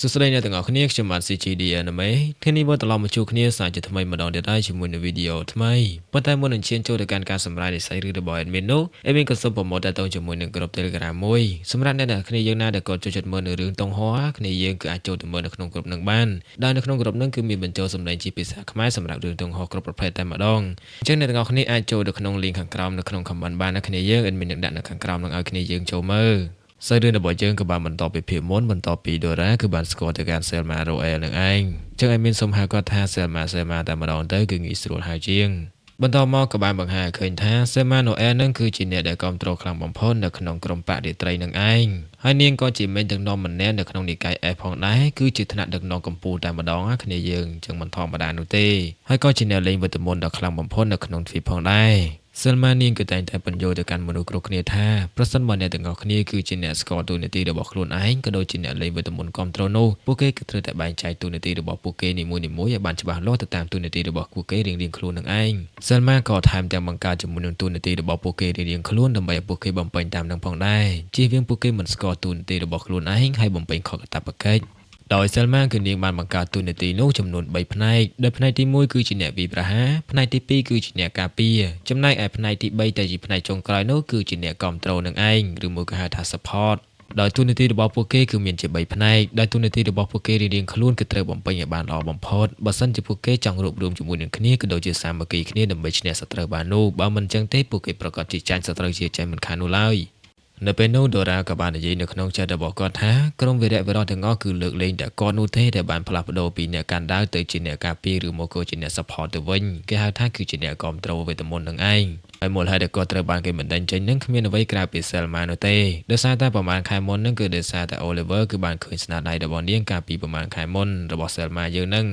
សួស្តីអ្នកទាំងអស់គ្នាខ្ញុំបាទ CGD Anime ថ្ងៃនេះមកត្រឡប់មកជួបគ្នាសាជាថ្មីម្ដងទៀតហើយជាមួយនឹងវីដេអូថ្មីប៉ុន្តែមុននឹងឈានចូលទៅកាន់ការសម្រាយនិស្ស័យឬរបស់ admin នោះ admin ក៏សូម promote តទៅជាមួយនឹងក្រុម Telegram មួយសម្រាប់អ្នកទាំងគ្នាយើងណាដែលគាត់ចូលចិត្តមើលនៅរឿងតុងហោគ្នាយើងគឺអាចចូលទៅមើលនៅក្នុងក្រុមនឹងបានដោយនៅក្នុងក្រុមនឹងគឺមានបញ្ចូលសម្លេងជាភាសាខ្មែរសម្រាប់រឿងតុងហោគ្រប់ប្រភេទតែម្ដងអញ្ចឹងអ្នកទាំងអស់គ្នាអាចចូលទៅក្នុង link ខាងក្រោមនៅក្នុង comment បានណាគ្នាយើង admin នឹងដាក់នៅខាងក្រោមនឹងឲ្យគ្នាយើងចូលមើលសាច់រឿងរបស់យើងក៏បានបន្តពីភាពមុនបន្ទាប់ពី Dora គឺបានស្គាល់ទៅកាន់ Selma Roel នឹងឯងចឹងឲ្យមានសុំហៅគាត់ថា Selma Selma តែម្ដងទៅគឺងាយស្រួលហៅជាងបន្តមកក៏បានបង្ហាញឲ្យឃើញថា Selma Noel នឹងគឺជាអ្នកដែលគ្រប់គ្រងខ្លាំងបំផុតនៅក្នុងក្រុមបរិត្រីនឹងឯងហើយនាងក៏ជាមេដឹកនាំម្នាក់នៅក្នុងនិកាយ F ផងដែរគឺជាថ្នាក់ដឹកនាំកម្ពុជាតែម្ដងណាគ្នាយើងចឹងមិនធម្មតានោះទេហើយក៏ជាអ្នកលេងវេទមន្តដ៏ខ្លាំងបំផុតនៅក្នុងទ្វីបផងដែរសិលម៉ានាងគឺតែងតែបញ្យល់ទៅកាន់មនុស្សគ្រប់គ្នាថាប្រសិនបើអ្នកទាំងអស់គ្នាគឺជាអ្នកស្គាល់តួនាទីរបស់ខ្លួនឯងក៏ដូចជាអ្នកលេងវេទមន្តគ្រប់គ្រងនោះពួកគេគឺត្រូវតែបែងចែកតួនាទីរបស់ពួកគេនីមួយៗឲ្យបានច្បាស់លាស់ទៅតាមតួនាទីរបស់ពួកគេរៀងៗខ្លួននឹងឯងសិលម៉ាក៏ថែមទាំងបង្កើតជាមួយនឹងតួនាទីរបស់ពួកគេរៀងៗខ្លួនដើម្បីឲ្យពួកគេបំពេញតាមនឹងផងដែរជៀសវាងពួកគេមិនស្គាល់តួនាទីរបស់ខ្លួនឯងហើយបំពេញខុសកាតព្វកិច្ចដោយសិលម៉ាគឺនាងបានបង្កើតតួនាទីនោះចំនួន3ផ្នែកដោយផ្នែកទី1គឺជាអ្នកវាយប្រហារផ្នែកទី2គឺជាអ្នកការពារចំណែកឯផ្នែកទី3តែជាផ្នែកចុងក្រោយនោះគឺជាអ្នកគ្រប់គ្រងនឹងឯងឬមួយក៏ហៅថា support ដោយតួនាទីរបស់ពួកគេគឺមានជា3ផ្នែកដោយតួនាទីរបស់ពួកគេរៀងៗខ្លួនគឺត្រូវបំពេញឲ្យបានល្អបំផុតបើសិនជាពួកគេចង់រួបរวมជាមួយនឹងគ្នាក៏ដូចជាសាមគ្គីគ្នាដើម្បីឈ្នះសត្រូវបាននោះបើមិនចឹងទេពួកគេប្រកាសជាចាញ់សត្រូវជាចាញ់មិនខាននោះឡើយនៅពេលនោះដូរ៉ាក៏បាននិយាយនៅក្នុងចិត្តរបស់គាត់ថាក្រុមវីរៈវីរៈទាំងអស់គឺលើកលែងតែគាត់នោះទេដែលបានផ្លាស់ប្ដូរពីអ្នកកាន់ដាវទៅជាអ្នកការពារឬមកក៏ជាអ្នក support ទៅវិញគេហៅថាគឺជាអ្នកគ្រប់គ្រងវេទមន្តនឹងឯងហើយមូលហេតុដែលគាត់ត្រូវបានគេបណ្ដេញចេញនឹងគ្មានអ្វីក្រៅពី Selma នោះទេដោយសារតែប្រហែលខែមុននឹងគឺដោយសារតែ Oliver គឺបានឃើញស្នាដៃរបស់នាងកាលពីប្រហែលខែមុនរបស់ Selma យើងនឹង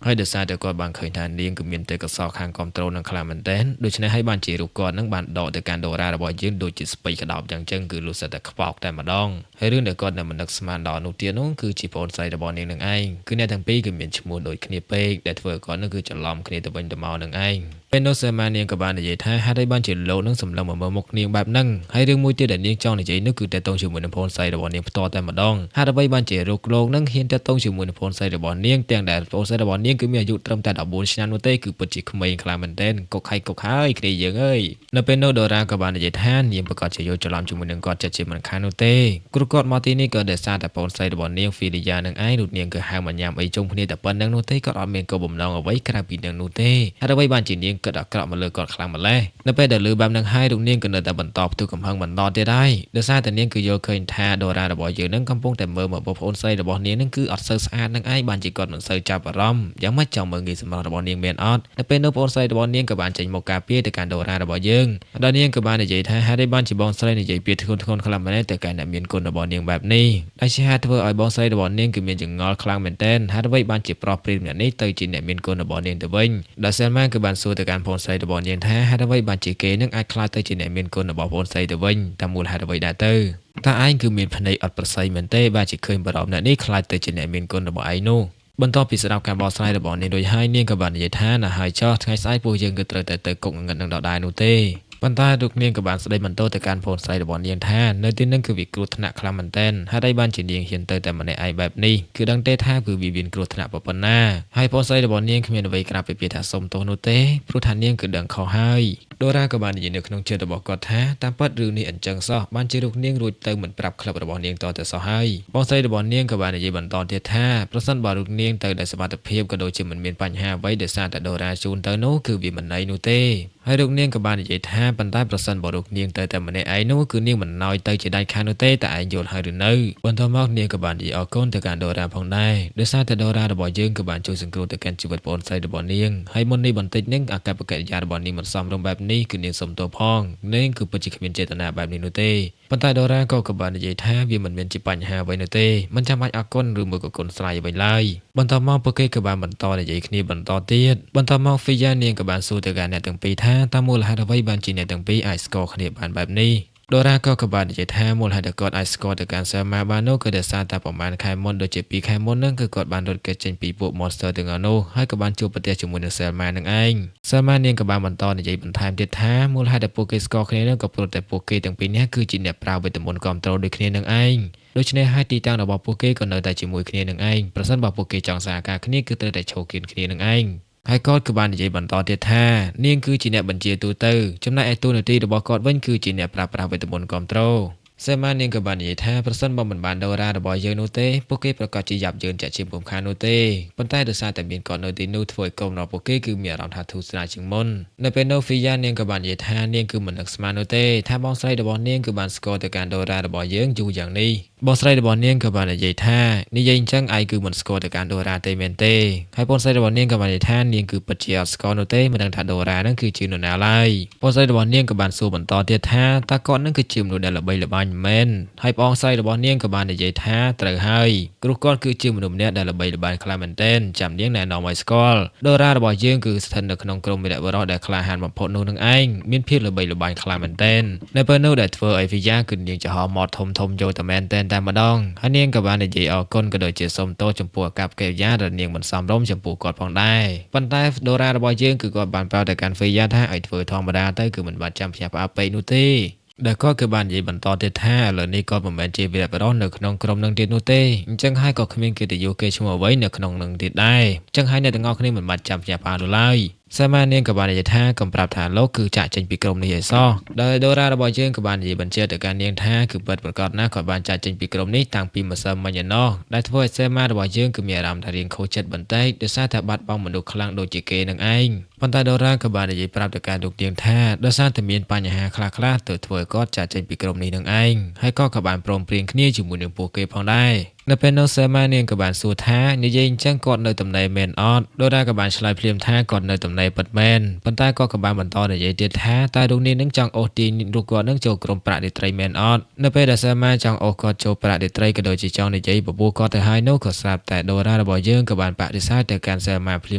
ហើយដោយសារតែគាត់បានឃើញថានាងគឺមានទេកសលខាងគ្រប់គ្រងនឹងខ្លាំងមែនទែនដូច្នេះហើយបានជារូបគាត់នឹងបានដកទៅកាន់ដូរ៉ារបស់យើងដូចជាស្ពៃក្តោបយ៉ាងចឹងគឺលុះសិតតែខ្វោកតែម្ដងហើយរឿងដែលគាត់នៅមិននឹកស្មានដល់នោះទៀតនោះគឺជាប្អូនស្រីរបស់នាងនឹងឯងគឺអ្នកទាំងពីរគឺមានឈ្មោះដូចគ្នាពេកដែលធ្វើឲ្យគាត់នឹងគឺច្រឡំគ្នាទៅវិញទៅមកនឹងឯងពេលនោះសេម៉ានាងក៏បាននិយាយថាហេតុអីបានជាលោកនឹងសម្លឹងមកមើលមុខនាងបែបហ្នឹងហើយរឿងមួយទៀតដែលនាងចង់និយាយនោះគឺតេតងជាមួយនឹងប្អូនស្រីរបស់នាងផ្ទាល់តែម្ដងហេតុអ្វីបានជារូបលោកនឹងហ៊ានតេតងជាមួយនឹងប្អូនស្រីរបស់នាងទាំងដែលប្អូនស្រីរបស់នាងគឺមានអាយុត្រឹមតែ14ឆ្នាំនោះទេគឺពិតជាក្មេងខ្លាំងមែនទែនកុកហើយកុកហើយគ្នាយើងអើយនៅពេលនោះដូរ៉ាក៏បាននិយាយថានាងប្រកាសជាយល់ច្រឡំជាមួយនឹងគាត់ចិត្តជាមិនខាននោះទេគ្រូគាត់មកទីនេះក៏ដោយសារតែប្អូនស្រីរបស់នាងហ្វីលីយ៉ានឹងឯងរូបនាងគឺហៅមកញ៉ាំអីជុំគ្នាតែប៉ុណ្្នឹងនោះទេគាត់អត់មានគោលបំណងអ្វីក្រៅពីនឹងនោះទេហេតុអ្វីបានជានាងគិតអាក្រក់មកលើគាត់ខ្លាំងម្ល៉េះនៅពេលដែលលឺបែបនឹងហើយរូបនាងក៏នៅតែបន្តផ្ទុះកំហឹងបន្តទៀតហើយដោយសារតែនាងគឺយល់ឃើញថាដូរ៉ារបស់យើងនឹងកំពុងតែមើលមកបងប្អូនស្រីរបស់នាងនឹងគឺអត់សូវស្អាតនឹងឯងបានជាគាត់មិនសូវចាប់អារម្មណ៍យ៉ាងម៉េចចង់មើលងាយសម្រស់របស់នាងមែនអត់នៅពេលនោះបងប្អូនស្រីរបស់នាងក៏បានចេញមកការពារទៅកាន់ដូរ៉ារបស់យើងដល់នាងក៏បាននិយាយថាហេតុអីបានជាបងស្រីនិយាយពាក្យធ្ងន់ធ្ងរខ្លាំងម្ល៉េះទៅកាន់អ្នកមានគុណរបស់នាងបែបនេះដែលជាហេតុធ្វើឲ្យបងស្រីរបស់នាងគឺមានចង្អល់ខ្លាំងមែនទែនហេតុអ្វីបានជាប្រុសព្រាមអ្នកនេះទៅជាអ្នកមានគុណរបស់នាងទៅវិញដល់សែលម៉ាគឺបានសួរទៅកាន់បងស្រីរបស់នាងថាហេតុអ្វីបានជាគេនឹងអាចក្លាយទៅជាអ្នកមានគុណរបស់បងស្រីទៅវិញតាមមូលហេតុអ្វីដែរទៅតើឯងគឺមានភ្នែកអត់ប្រស័យមែនទេបាទជាឃើញបារម្ភអ្នកនេះក្លាយទៅជាអ្នកមានគុណរបស់ឯងនោះបន្ទាប់ពីស្ដាប់ការបកស្រាយរបស់នាងរួចហើយនាងក៏បាននិយាយថាណាហើយចោះថ្ងៃស្អែកពួកយើងគឺត្រូវតែទៅគុកងងឹតនឹងដដែលនោះទេប៉ុន្តែលោកនាងក៏បានស្ដីបន្ទោសទៅកាន់ប្អូនស្រីរបស់នាងថានៅទីនឹងគឺវាគ្រោះថ្នាក់ខ្លាំងមែនទែនហេតុអីបានជានាងហ៊ានទៅតែម្នាក់ឯងបែបនេះគឺដឹងទេថាគឺវាមានគ្រោះថ្នាក់ប៉ុណ្ណាហើយប្អូនស្រីរបស់នាងគ្មានអ្វីក្រៅពីពាក្យថាសុំទោសនោះទេព្រោះថានាងគឺដឹងខុសហើយដូរ៉ាក៏បាននិយាយនៅក្នុងចិត្តរបស់គាត់ថាតាមពិតរឿងនេះអញ្ចឹងសោះបានជារូបនាងរួចទៅមិនប្រាប់ក្លឹបរបស់នាងតទៅសោះហើយបងស្រីរបស់នាងក៏បាននិយាយបន្តទៀតថាប្រសិនបើរូបនាងទៅដោយសុវត្ថិភាពក៏ដូចជាមិនមានបញ្ហាអ្វីដោយសារតែដូរ៉ាជូនទៅនោះគឺវាមិនន័យនោះទេហើយរូបនាងក៏បាននិយាយថាប៉ុន្តែប្រសិនបើរូបនាងទៅតែម្នាក់ឯងនោះគឺនាងមិនណយទៅជាដាច់ខាតនោះទេតែឯងយល់ហើយឬនៅបន្តមកនាងក៏បាននិយាយអរគុណទៅកាន់ដូរ៉ាផងដែរដោយសារតែដូរ៉ារបស់យើងក៏បានជួយសង្គ្រោះទៅកាន់ជីវិតប្អូនស្រីរបស់នាងហើយមុននេះបន្តិចនឹងអាកប្បកិរិយារបស់នាងមិនសមរម្យបែបនេះគឺនាងសុំទោសផងនាងគឺពិតជាគ្មានចេតនាបែបនេះនោះទេប៉ុន្តែដូរ៉ាក៏បាននិយាយថាវាមិនមានជាបញ្ហាអ្វីនោះទេមិនចាំបាច់អរគុណឬមួយក៏គុណស្រ័យអ្វីឡើយបន្តមកពួកគេក៏បានបន្តនិយាយគ្នាបន្តទៀតបន្តមកហ្វីយ៉ានាងក៏បានសួរទៅកាន់អ្នកទាំងពីរថាតើមូលហេតុអ្វីបានជាអ្នកទាំងពីរអាចស្គាល់គ្នាបានបែបនេះដូរ៉ាក៏បាននិយាយថាមូលហេតុដែលគាត់អាចស្គាល់ទៅកាន់សែម៉ាបាននោះគឺដោយសារតែប្រហែលខែមុនដូចជា2ខែមុនហ្នឹងគឺគាត់បានរត់គេចចេញពីពួក monster ទាំងអស់នោះហើយក៏បានជួបប្រទះជាមួយនឹងសែម៉ានឹងឯងសែម៉ានាងក៏បានបន្តនិយាយបន្ថែមទៀតថាមូលហេតុដែលពួកគេស្គាល់គ្នានោះក៏ព្រោះតែពួកគេទាំងពីរនាក់គឺជាអ្នកប្រើវេទមន្តគ្រប់គ្រងដូចគ្នានឹងឯង ដូច្នេះហើយទីតាំងរបស់ពួកគេក៏នៅតែជាមួយគ្នានឹងឯងប្រសិនបើពួកគេចង់សហការគ្នាគឺត្រូវតែឈរគៀនគ្នានឹងឯងហើយគាត់ក៏បាននិយាយបន្តទៀតថានាងគឺជាអ្នកបញ្ជាទូទៅចំណែកឯតួនាទីរបស់គាត់វិញគឺជាអ្នកប្រើប្រាស់វេទមន្តគ្រប់គ្រងសេម៉ានាងក៏បាននិយាយថាប្រសិនបើមិនបានដូរ៉ារបស់យើងនោះទេពួកគេប្រកាសជាយ៉ាប់យ៉ឺនចាក់ជាពុំខាននោះទេប៉ុន្តែដោយសារតែមានគាត់នៅទីនោះធ្វើឲ្យក្រុមរបស់ពួកគេគឺមានអារម្មណ៍ថាធូរស្រាលជាងមុននៅពេលនោះហ្វីយ៉ានាងក៏បាននិយាយថានាងគឺមិននឹកស្មាននោះទេថាបងស្រីរបស់នាងគឺបានស្គាល់ទៅកាន់ដូរ៉ារបស់យើងយូរយ៉ាងនេះបងស្រីរបស់នាងក៏បាននិយាយថានិយាយអញ្ចឹងឯងគឺមិនស្គាល់ទៅកាន់ដូរ៉ាទេមែនទេហើយបងស្រីរបស់នាងក៏បាននិយាយថានាងគឺពិតជាអត់ស្គាល់នោះទេមិនដឹងថាដូរ៉ានឹងគឺជានរណាឡើយបងស្រីរបស់នាងក៏បានសួរបន្តទៀតថាតើគាត់នឹងគឺជាមនុស្សដែលល្បីល្បាញមែនហើយបងស្រីរបស់នាងក៏បាននិយាយថាត្រូវហើយព្រោះគាត់គឺជាមនុស្សម្នាក់ដែលល្បីល្បាញខ្លាំងមែនទែនចាំនាងណែនាំឲ្យស្គាល់ដូរ៉ារបស់យើងគឺស្ថិតនៅក្នុងក្រុមវីរបុរសដែលក្លាហានបំផុតនោះនឹងឯងមានភាពល្បីល្បាញខ្លាំងមែនទែននៅពេលនោះដែលធ្វើឲ្យវីយ៉ាគឺនាងចំហមាត់ធំធំយកតែមែនទែនតែម្ដងហើយនាងក៏បាននិយាយអរគុណក៏ដូចជាសូមទោសចំពោះអាកប្បកិរិយាដែលនាងមិនសមរម្យចំពោះគាត់ផងដែរប៉ុន្តែដូរ៉ារបស់យើងគឺគាត់បានប្រាប់ទៅកាន់ហ្វីយ៉ាថាឲ្យធ្វើធម្មតាទៅគឺមិនបាច់ចាំភ្ញាក់ផ្អើលពេកនោះទេដែលគាត់គឺបាននិយាយបន្តទៀតថាឥឡូវនេះគាត់មិនមែនជាវីរបុរសនៅក្នុងក្រុមនឹងទៀតនោះទេអញ្ចឹងហើយក៏គ្មានកិត្តិយសគេឈ្មោះអ្វីនៅក្នុងនឹងទៀតដែរអញ្ចឹងហើយអ្នកទាំងអស់គ្នាមិនបាច់ចាំភ្ញាក់ផ្អើលនោះឡើយសេម៉ានាងក៏បាននិយាយថាកំប្រាប់ថាលោកគឺចាក់ចេញពីក្រុមនេះឲ្យសោះដោយដូរ៉ារបស់យើងក៏បាននិយាយបញ្ជាក់ទៅកាន់នាងថាគឺពិតប្រាកដណាស់គាត់បានចាក់ចេញពីក្រុមនេះតាំងពីម្សិលមិញឯណោះដែលធ្វើឲ្យសេម៉ារបស់យើងគឺមានអារម្មណ៍ថារៀងខូចចិត្តបន្តិចដោយសារតែបាត់បង់មនុស្សខ្លាំងដូចជាគេនឹងឯងប៉ុន្តែដូរ៉ាក៏បាននិយាយប្រាប់ទៅកាន់លោកនាងថាដោយសារតែមានបញ្ហាខ្លះៗទៅធ្វើឲ្យគាត់ចាក់ចេញពីក្រុមនេះនឹងឯងហើយក៏បានព្រមព្រៀងគ្នាជាមួយនឹងពួកគេផងដែរនៅពេលនោះសេម៉ានាងក៏បានសួរថានិយាយអញ្ចឹងគាត់នៅតំណែងមែនអត់ដូរ៉ាក៏បានឆ្លើយភ្លាមថាគាត់នៅតំណែងពិតមែនប៉ុន្តែគាត់ក៏បានបន្តនិយាយទៀតថាតើរូបនាងនឹងចង់អូសទាញរូបគាត់នឹងចូលក្រុមប្រាក់រាត្រីមែនអត់នៅពេលដែលសេម៉ាចង់អូសគាត់ចូលប្រាក់រាត្រីក៏ដូចជាចង់និយាយបបួលគាត់ទៅហើយនោះក៏ស្រាប់តែដូរ៉ារបស់យើងក៏បានបដិសេធទៅកាន់សេម៉ាភ្លា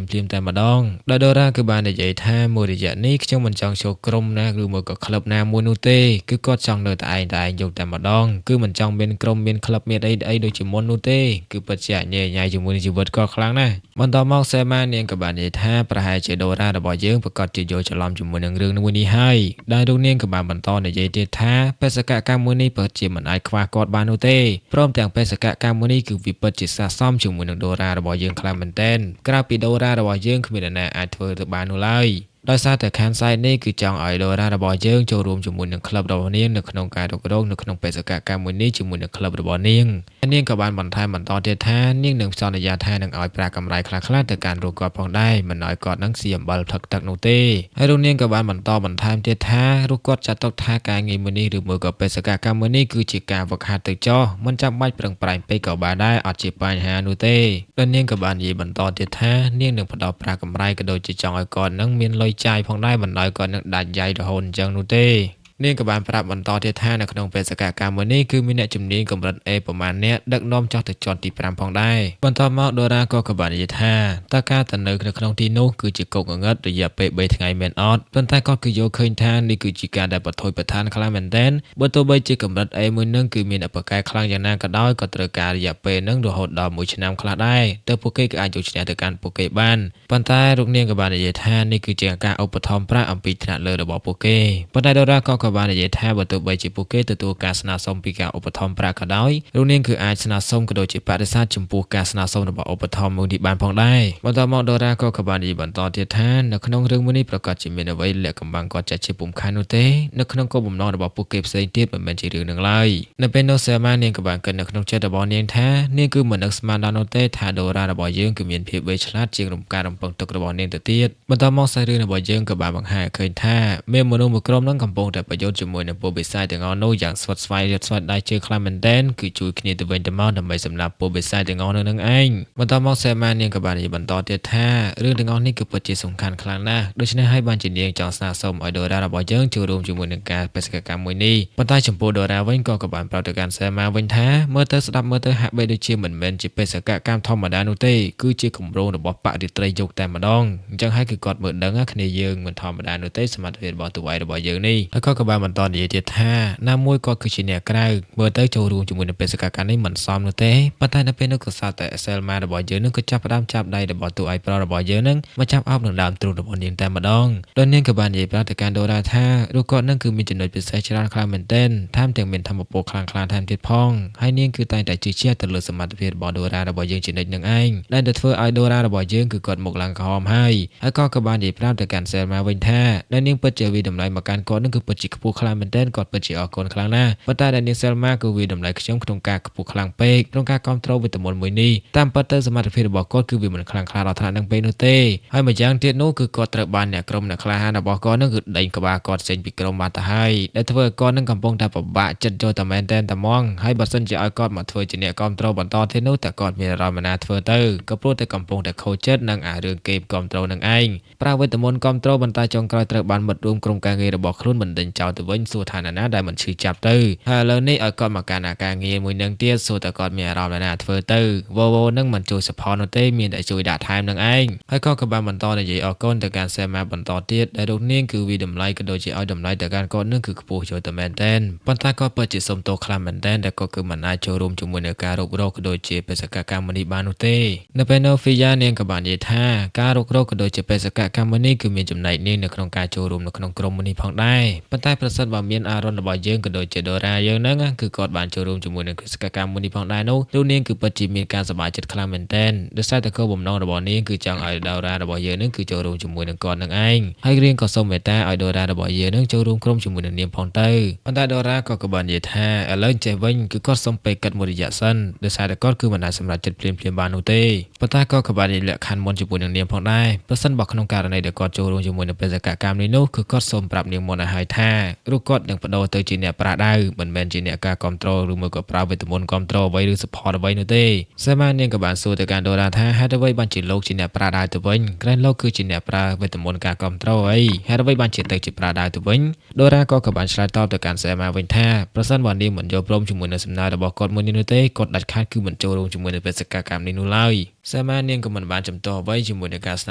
មៗតែម្ដងដោយដូរ៉ាគឺបាននិយាយថាមួយរយៈនេះខ្ញុំមិនចង់ចូលក្រុមណាឬមួយក៏ក្លឹបណាមួយនោះទេគឺគាត់ចង់នៅតែឯងយកតែម្ដងគឺមិនចង់មានក្រុមមានក្លឹបមានអីដូចជាមុននោះទេគឺពិតជាញ៉ៃញ៉ៃជាមួយនឹងជីវិតគាត់ខ្លាំងណាស់បន្តមកសេម៉ានាងក៏បាននិយាយថាប្រហែលជាដូរ៉ារបស់យើងប្រកាសជាយល់ច្រឡំជាមួយនឹងរឿងមួយនេះហើយដែលរូបនាងក៏បានបន្តនិយាយទៀតថាបេសកកម្មមួយនេះពិតជាមិនអាចខ្វះគាត់បាននោះទេព្រមទាំងបេសកកម្មមួយនេះគឺវាពិតជាស័ក្តិសមជាមួយនឹងដូរ៉ារបស់យើងខ្លាំងមែនទែនក្រៅពីដូរ៉ារបស់យើងគ្មាននរណាអាចធ្វើទៅបាននោះឡើយដោយសារតែខានសៃនេះគឺចង់ឲ្យដូរ៉ារបស់យើងចូលរួមជាមួយនឹងក្លឹបរបស់នាងនៅក្នុងការរុករកនៅក្នុងបេសកកម្មមួយនេះជាមួយនឹងក្លឹបរបស់នាងនាងក៏បានបន្ថែមបន្តទៀតថានាងនឹងសន្យាថានឹងឲ្យប្រាក់កម្រៃខ្លះៗទៅកាន់រូបគាត់ផងដែរមិនឲ្យគាត់នឹងស៊ីអំបិលផឹកទឹកនោះទេហើយរូបនាងក៏បានបន្តបន្ថែមទៀតថារូបគាត់ចាត់ទុកថាការងារមួយនេះឬមួយក៏បេសកកម្មមួយនេះគឺជាការវឹកហាត់ទៅចោះមិនចាំបាច់ប្រឹងប្រែងពេកក៏បានដែរអត់ជាបញ្ហានោះទេដោយនាងក៏បាននិយាយបន្តទៀតថានាងនឹងផ្ដល់ប្រាក់កម្រៃក៏ដូចជាចង់ឲ្យគាត់នឹងមានលុយចាយផងដែរមិនឲ្យគាត់នឹងដាច់យ៉ៃរហូតអញ្ចឹងនោះទេនាងក៏បានប្រាប់បន្តទៀតថានៅក្នុងបេសកកម្មមួយនេះគឺមានអ្នកជំនាញកម្រិត A ប្រមាណអ្នកដឹកនាំចុះទៅជាន់ទី5ផងដែរបន្តមកដូរ៉ាក៏បាននិយាយថាតើការទៅនៅក្នុងទីនោះគឺជាគុកងងឹតរយៈពេល3ថ្ងៃមែនអត់ប៉ុន្តែគាត់គឺយល់ឃើញថានេះគឺជាការដែលបថុយប្រឋានខ្លាំងមែនទែនបើទោះបីជាកម្រិត A មួយនឹងគឺមានអបកែខ្លាំងយ៉ាងណាក៏ដោយក៏ត្រូវការរយៈពេលនឹងរហូតដល់1ឆ្នាំខ្លះដែរទើបពួកគេក៏អាចយកឈ្នះទៅកាន់ពួកគេបានប៉ុន្តែលោកនាងក៏បាននិយាយថានេះគឺជាការឧបត្ថម្ភប្រាក់អំពីថ្នាក់លើរបស់ពួកគេប៉ុន្តែដូរ៉ាក៏បាននិយាយថាបើទោះបីជាពួកគេទទួលការស្នើសុំពីការឧបត្ថម្ភប្រាក់ក៏ដោយលោកនាងគឺអាចស្នើសុំក៏ដូចជាបដិសេធចំពោះការស្នើសុំរបស់ឧបត្ថម្ភមួយនេះបានផងដែរបន្តមកដូរ៉ាក៏បាននិយាយបន្តទៀតថានៅក្នុងរឿងមួយនេះប្រកាសជាមានអ្វីលាក់កំបាំងគាត់ចាត់ជាពុំខាននោះទេនៅក្នុងគោលបំណងរបស់ពួកគេផ្សេងទៀតមិនមែនជារឿងនឹងឡើយនៅពេលនោះសេម៉ានាងក៏បានគិតនៅក្នុងចិត្តរបស់នាងថានាងគឺមិននឹកស្មានដល់នោះទេថាដូរ៉ារបស់យើងគឺមានភាពវៃឆ្លាតជាងរំការរំពឹងទុករបស់នាងទៅទៀតបន្តមកសាច់រឿងរបស់យើងក៏បានបង្ហាញឃើញថាមានមនុស្សមួយក្រុមនឹងកំពុងតែប្រយុទ្ធជាមួយនឹងពួកបិសាចទាំងអស់នោះយ៉ាងស្វិតស្វែងរត់ស្វិតដៃជើងខ្លាំងមែនទែនគឺជួយគ្នាទៅវិញទៅមកដើម្បីសម្លាប់ពួកបិសាចទាំងអស់នោះនឹងឯងបន្តមកសេម៉ានាងក៏បាននិយាយបន្តទៀតថារឿងទាំងអស់នេះគឺពិតជាសំខាន់ខ្លាំងណាស់ដូច្នេះហើយបានជានាងចង់ស្នើសុំឲ្យដូរ៉ារបស់យើងចូលរួមជាមួយនឹងការបេសកកម្មមួយនេះប៉ុន្តែចំពោះដូរ៉ាវិញក៏បានប្រាប់ទៅកាន់សេម៉ាវិញថាមើលទៅស្ដាប់មើលទៅហាក់បីដូចជាមិនមែនជាបេសកកម្មធម្មតានោះទេគឺជាគម្រោងរបស់បរិត្រីយកតែម្ដងអញ្ចឹងហើយគឺគាត់មើលដឹងគ្នាយើងមិនធម្មតានោះទេសមត្ថភាពរបស់តួឯងរបស់យើងនេះហើយក៏ ក៏បានបន្តនិយាយទៀតថាណាមួយគាត់គឺជាអ្នកក្រៅមើលទៅចូលរួមជាមួយនឹងបេសកកម្មនេះមិនសមនោះទេប៉ុន្តែនៅពេលនោះក៏សារតែសេលម៉ារបស់យើងនឹងក៏ចាប់ផ្ដើមចាប់ដៃរបស់តួឯកប្រុសរបស់យើងនឹងមកចាប់អោបនឹងដើមទ្រូងរបស់នាងតែម្ដងដោយនាងក៏បាននិយាយប្រាប់ទៅកាន់ដូរ៉ាថារូបគាត់នឹងគឺមានចំណុចពិសេសច្រើនខ្លាំងមែនទែនថែមទាំងមានធម៌ពលខ្លាំងក្លាថែមទៀតផងហើយនាងគឺតែងតែជឿជាក់ទៅលើសមត្ថភាពរបស់ដូរ៉ារបស់យើងជានិច្ចនឹងឯងដែលទៅធ្វើឲ្យដូរ៉ារបស់យើងគឺគាត់មុខឡើងក្រហមហើយហើយក៏បាននិយាយប្រាប់ទៅកាន់សេលម៉ាវិញថាដែលនាងពិតជាវាតម្លៃមកកាន់គាត់នឹងគឺពិតជាខ្ពស់ខ្លាំងមែនទែនគាត់ពិតជាអរគុណខ្លាំងណាស់ប៉ុន្តែដែលនាងសេលម៉ាគឺវាតម្លៃខ្ញុំក្នុងការខ្ពស់ខ្លាំងពេកក្នុងការគ្រប់គ្រងវេទមន្តមួយនេះតាមពិតទៅសមត្ថភាពរបស់គាត់គឺវាមិនខ្លាំងក្លាដល់ថ្នាក់នឹងពេកនោះទេហើយម្យ៉ាងទៀតនោះគឺគាត់ត្រូវបានអ្នកក្រុមអ្នកក្លាហានរបស់គាត់នឹងគឺដេញក្បាលគាត់ចេញពីក្រុមបានទៅហើយដែលធ្វើឲ្យគាត់នឹងកំពុងតែពិបាកចិត្តចូលតែមែនទែនតែហ្មងហើយបើសិនជាឲ្យគាត់មកធ្វើជាអ្នកគ្រប់គ្រងបន្តទៀតនោះតែគាត់មានអារម្មណ៍ណាធ្វើទៅក៏ព្រោះតែកំពុងតែខូចចិត្តនឹងអារឿងគេគ្រប់គ្រងនឹងឯងប្រើវេទមន្តគ្រប់គ្រងបន្តចុងក្រោយត្រូវបានមិត្តរួមក្រុមការងាររបស់ខ្លួនមិនដេញចោលទៅវិញសួរថាណាដែលមិនឈឺចាប់ទៅហើយឥឡូវនេះឲ្យគាត់មកកាន់អាការងារមួយនឹងទៀតសួរតែគាត់មានអារម្មណ៍ណាធ្វើទៅវ៉ូវនឹងមិនជួយ support នោះទេមានតែជួយដាក់ថែមនឹងឯងហើយក៏បានបន្តនិយាយអរគុណទៅកាន់សេម៉ាបន្តទៀតដែលរូបនាងគឺវីតម្លៃក៏ដូចជាឲ្យតម្លៃទៅកាន់គាត់នឹងគឺខ្ពស់ចូលតែមែនតែនប៉ុន្តែគាត់ពិតជាសុំទោសខ្លាំងមែនតែនដែលគាត់គឺមិនអាចចូលរួមជាមួយនឹងការរុករកក៏ដូចជាបេសកកម្មនេះបាននោះទេនៅពេលនោះហ្វីយ៉ានាងក៏បាននិយាយថាការរុករកក៏ដូចជាបេសកកម្មនេះគឺមានចំណែកនាងនៅក្នុងការចូលរួមនៅក្នុងក្រុមនេះផងដែរប៉ុន្តែប្រសិនបើមានអារ៉ុនរបស់យើងក៏ដូចជាដូរ៉ាយើងហ្នឹងគឺគាត់បានចូលរួមជាមួយនឹងបេសកកម្មនេះផងដែរនោះលោកនាងគឺពិតជាមានការសប្បាយចិត្តខ្លាំងមែនទែនដោយសារតែគោលបំណងរបស់នាងគឺចង់ឲ្យដូរ៉ារបស់យើងនឹងគឺចូលរួមជាមួយនឹងគាត់នឹងឯងហើយរៀងក៏សូមមេត្តាឲ្យដូរ៉ារបស់យើងនឹងចូលរួមក្រុមជាមួយនឹងនាងផងទៅប៉ុន្តែដូរ៉ាក៏បាននិយាយថាឥឡូវចេះវិញគឺគាត់សុំពេលគិតមួយរយៈសិនដោយសារតែគាត់គឺមិនអាចសម្រេចចិត្តភ្លាមៗបាននោះទេប៉ុន្តែក៏បាននិយាយលក្ខខណ្ឌមុនជាមួយនឹងនាងផងដែរប្រសិនបើក្នុងករណីដែលគាត់ចូលរួមជាមួយនឹងបេសកកម្មនេះនោះគឺគាត់សូមប្រាប់នាងមុនឲ្យហើយថារូបគាត់នឹងបដូរទៅជាអ្នកប្រាដៅមិនមែនជាអ្នកការគ្រប់គ្រងឬមួយក៏ប្រើវេទមន្តគ្រប់គ្រងអ្វីឬ support អ្វីនោះទេសេម៉ានាងក៏បានសួរទៅកាន់ដូរ៉ាថាហេតុអ្វីបានជាលោកជាអ្នកប្រាដៅទៅវិញក្រែងលោកគឺជាអ្នកប្រើវេទមន្តការគ្រប់គ្រងអីហេតុអ្វីបានជាទៅជាប្រាដៅទៅវិញដូរ៉ាក៏បានឆ្លើយតបទៅកាន់សេម៉ាវិញថាប្រសិនបើនាងមិនយល់ព្រមជាមួយនឹងសំណើរបស់គាត់មួយនេះនោះទេគាត់ដាច់ខាតគឺមិនចូលរួមជាមួយនឹងបេសកកម្មនេះនោះឡើយសេម៉ានាងក៏មិនបានចំទាស់អ្វីជាមួយនឹងការស្ន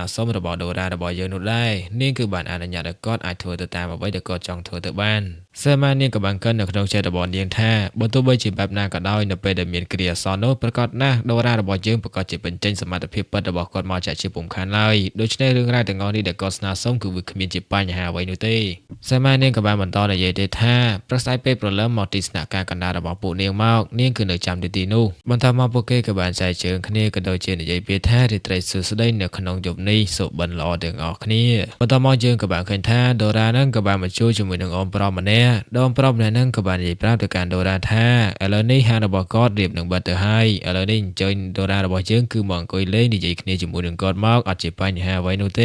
ើសុំរបស់ដូរ៉ារបស់យើងនោះដែរនាងគឺបានអនុញ្ញាតឲ្យគាត់អាចធ្វើទៅតាមអ្វីដែលគាត់ចង់ធ្វើទៅបានសេម៉ានាងក៏បានកិននៅក្នុងចិត្តរបស់នាងថាបើទោះបីជាបែបណាក៏ដោយនៅពេលដែលមានគ្រាអាសន្ននោះប្រកាសណាស់ដូរ៉ារបស់យើងប្រកាសជាបញ្ចេញសមត្ថភាពពិតរបស់គាត់មកចាក់ជាពុំខានឡើយដូច្នេះរឿងរ៉ាវទាំងអស់នេះដែលគាត់ស្នើសុំគឺវាគ្មានជាបញ្ហាអ្វីនោះទេសេម៉ានាងក៏បានបន្តនិយាយទៀតថាប្រស័យពេលព្រលឹមមកទីស្នាក់ការកណ្ដាលរបស់ពួកនាងមកនាងគឺនៅចាំទីនោះបន្តមកពួកគេក៏បានចែកជើងគ្នាក៏ដូចជានិយាយពាក្យថារាត្រីសួស្តីនៅក្នុងយប់នេះសុបិនល្អទាំងអស់គ្នាបន្តមកយើងក៏បានឃើញថាដូរ៉ានឹងក៏បានមកជួយជាមួយនឹងអមប្រុសម្នាក់ដងប្រុសម្នាក់នឹងក៏បាននិយាយប្រាប់ទៅកាន់ដូរ៉ាថាឥឡូវនេះហាងរបស់គាត់រៀបនឹងបិទទៅហើយឥឡូវនេះអញ្ជើញដូរ៉ារបស់យើងគឺមកអង្គុយលេងនិយាយគ្នាជាមួយនឹងគាត់មកអត់ជាបញ្ហាអ្វីនោះទ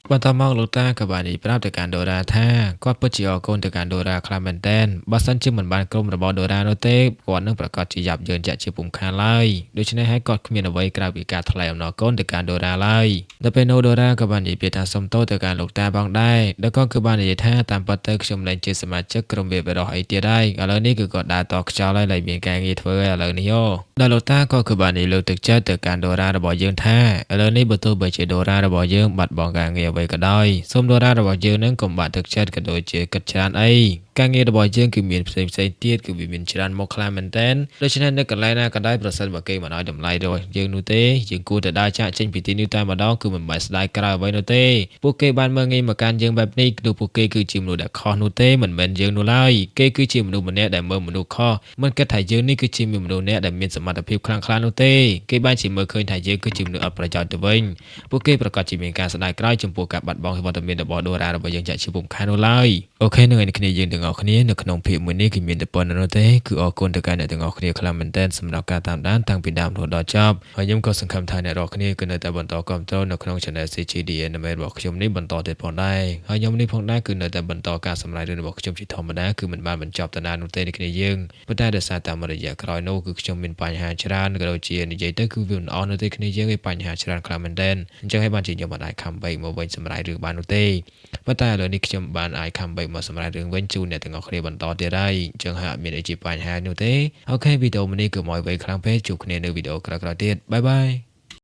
េបន្តមកលោកតាក៏បាននិយាយប្រាប់ទៅកាន់ដូរ៉ាថាគាត់ពិតជាអរគុណទៅកាន់ដូរ៉ាខ្លាំងមែនទែនបើសិនជាមិនបានក្រុមរបស់ដូរ៉ានោះទេគាត់នឹងប្រកាសជាយ៉ាប់យ៉ឺនចាក់ជាពុំខានឡើយដូច្នេះហើយគាត់គ្មានអ្វីក្រៅពីការថ្លែងអំណរគុណទៅកាន់ដូរ៉ាឡើយដល់ពេលនោះដូរ៉ាក៏បាននិយាយពាក្យថាសុំទោសទៅកាន់លោកតាផងដែរដល់គាត់គឺបាននិយាយថាតាមពិតទៅខ្ញុំលែងជាសមាជិកក្រុមវាបរោះអីទៀតហើយឥឡូវនេះគឺគាត់ដើរតខ្យល់ហើយលែងមានការងារធ្វើហើយឥឡូវនេះយោដល់លោកតាក៏គឺបាននិយាយលើកទឹកចិត្តទៅកាន់ដូរ៉ារបស់យើងថាឥឡូវនេះបើទោះបីជាដូរ៉ារបស់យើងបាត់បង់ការងារអ្វីក៏ដោយសូមដូរ៉ារបស់យើងនឹងកុំបាក់ទឹកចិត្តក៏ដូចជាគិតច្រើនអីការងាររបស់យើងគឺមានផ្សេងផ្សេងទៀតគឺវាមានច្រើនមកខ្លាំងមែនទែនដូច្នេះនៅកន្លែងណាក៏ដោយប្រសិនបើគេមិនឲ្យតម្លៃរបស់យើងនោះទេយើងគួរតែដើរចាកចេញពីទីនេះតែម្ដងគឺមិនបាច់ស្ដាយក្រោយអ្វីនោះទេពួកគេបានមើលងាយមកកាន់យើងបែបនេះគឺពួកគេគឺជាមនុស្សដែលខុសនោះទេមិនមែនយើងនោះឡើយគេគឺជាមនុស្សម្នាក់ដែលមើលមនុស្សខុសមិនគិតថាយើងនេះគឺជាមនុស្សម្នាក់ដែលមានសមត្ថភាពខ្លាំងក្លានោះទេគេបានជាមើលឃើញថាយើងគឺជាមនុស្សអត់ប្រយោជន៍ទៅវិញពួកគេប្រកាសជាមានការស្ដាយក្រោយចំពោះការបាត់បង់វត្តមានរបស់ដូរ៉ារបស់យើងចាក់ជាពុំខាននោះឡើយអូខេនឹងឯគ្នាយើងទាំងអស់គ្នានៅក្នុងភាគមួយនេះគឺមានតែប៉ុណ្្នឹងទេគឺអរគុណទៅកាន់អ្នកទាំងអស់គ្នាខ្លាំងមែនទែនសម្រាប់ការតាមដានតាំងពីដើមរហូតដល់ចប់ហើយខ្ញុំក៏សង្ឃឹមថាអ្នករាល់គ្នាគឺនៅតែបន្តគាំទ្រនៅក្នុង Channel CGD Anime របស់ខ្ញុំនេះបន្តទៀតផងដែរហើយខ្ញុំនេះផងដែរគឺនៅតែបន្តការសម្ដែងរឿងរបស់ខ្ញុំជាធម្មតាគឺមិនបានបញ្ចប់តាណានោះទេនេះគ្នាយើងប៉ុន្តែដោយសារតាមរយៈក្រោយនោះគឺខ្ញុំមានបញ្ហាច្រើនក៏ដូចជានិយាយទៅគឺវាមិនអស់នោះទេគ្នាយើងឯបញ្ហាច្រើនខ្លាំងមែនទែនអញ្ចឹងហើយបានជាខ្ញុំមិនអាច comeback មកវិញសម្រាប់រឿងបាននោះទេប៉ុន្តែឥឡូវនេះខ្ញុំបានអាច comeback មកសម្រាប់រឿងវិញជូនអ្នកទាំងអស់គ្នាបន្តទៀតហើយអញ្ចឹងហើយអត់មានអីជាបញ្ហានោះទេអូខេវីដេអូនេះគឺមកវែងខ្លាំងពេកជួបគ្នានៅវីដេអូក្រោយៗទៀតបាយបាយ។